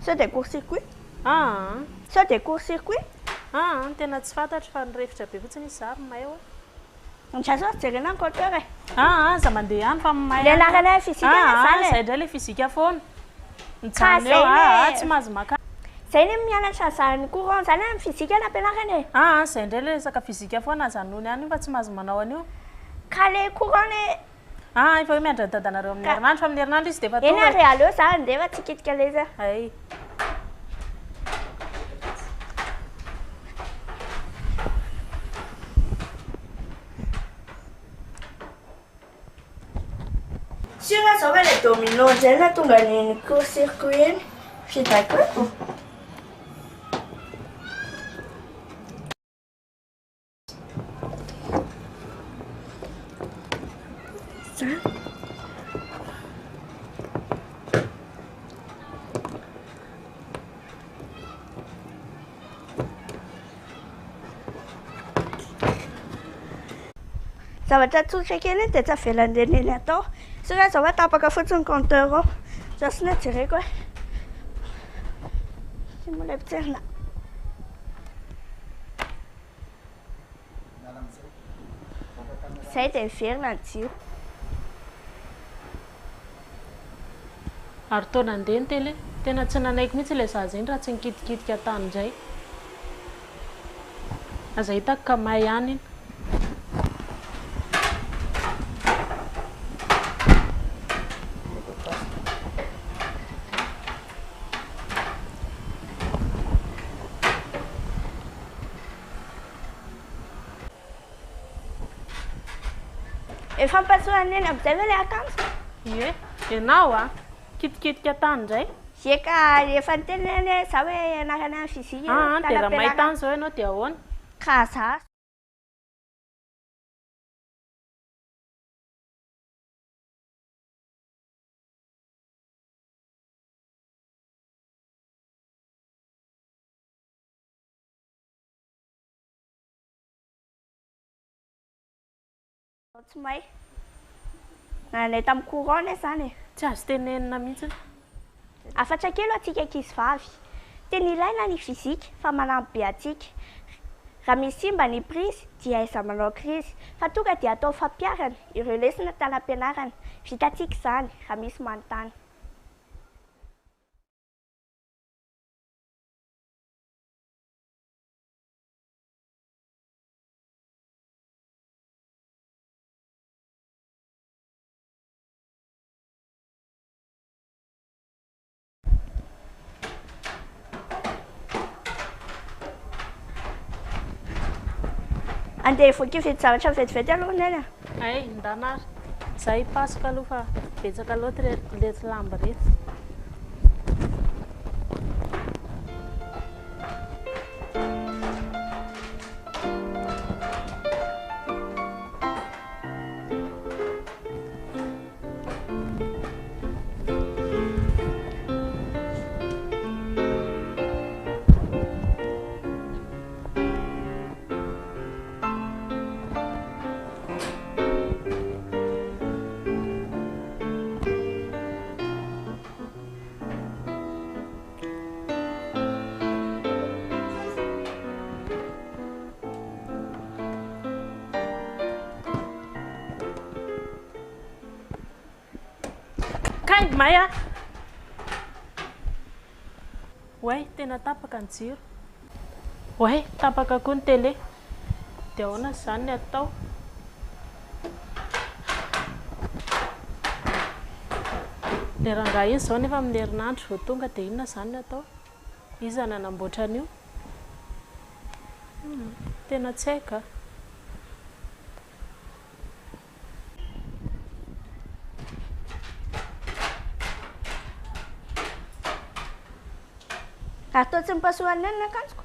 Sao dia court circuit? Aa. Sao dia court circuit? Aa, tena tsy fantatro fa nirefotra be fotsiny izy za ry may oa. Andraso ary jerena ny compteur e. Aa, aza mandeha any fa may any. Le anarana physique anie zany e. Aa, zay indray le physique foana. Mijanona eo, aa, tsy mahazo maka. Zay ny mianatra an'izany courant zany amin'ny physique no ampianarana e. Aa, zay indray le resaka physique foana, aza anony any io fa tsy mahazo manao an'io. Ka le courant le. Aa, efa hoe miandry an'i dadanareo amin'ny herinandro fa amin'ny herinandro izy dia efa tonga. Eny ary e, aleo za handeha fa tsy hikitika le izy aho. Hay. Sûr zao fa le domino ndray no nahatonga an'iny court circuit iny. Je suis d'accord. Zany. Zavatra tsotra kely iny dia tsy avelan'i Neny atao. Sao zao fa tapaka fotsiny ny compteur ao. Zao sina jereko e. Tsy mbola potserina. Zay dia miverina ny jiro. Ary toa nandeha ny télé. Tena tsy nanaiky mihitsy ilay zaza iny raha tsy nikitikitika tany indray. Aza hitako ka may ihany iny. Efa ampasoan'i Neny amin'izay ve ilay akanjo? Ie, ianao a! Kitikitika tany indray. Ie ka, efa niteny Neny hoe izaho hoe ianarana any physique. Aa, dia raha may tany izao ianao dia ahoana? Ka za. Tsy may. Nandeha tamin'ny courant anie izany e. Tsy azo tenenina mihitsy. Hafatra kely ho antsika ankizy vavy. Tena ilaina ny physique fa manampy be antsika. Raha misy simba ny prise dia aiza manao crise fa tonga dia atao fampiharana ireo lesona tany am-pianarana. Vitantsika izany raha misy manontany. Andeha hivoaka hividy zavatra vetivety aloha Neny a. Hay, ndana ary. Za hipasoka aloha fa betsaka loatra ireto lamba ireto. Kay may a! Oay, tena tapaka ny jiro. Oay, tapaka koa ny télé. Dia ahoana izany ny atao? Ilay rangahy iny izao nefa amin'ny herinandro vao tonga dia inona izany ny atao? Iza nanamboatra an'io? Hum, tena tsy haiko a! Ary toa tsy nipasohan'i Neny ny akanjoko.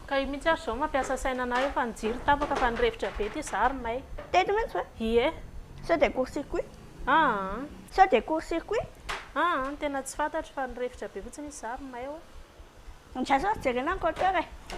Ka io mihitsy ary izao mampiasa saina anah io fa ny jiro tapaka fa nirefotra be ity za ary may. Teto mihitsy ve? Ie. Sao dia court circuit? Aa. Sao dia court circuit? Aa, tena tsy fantatro fa nirefotra be fotsiny izy za ary may oa. Andraso ary jerena ny compteur e.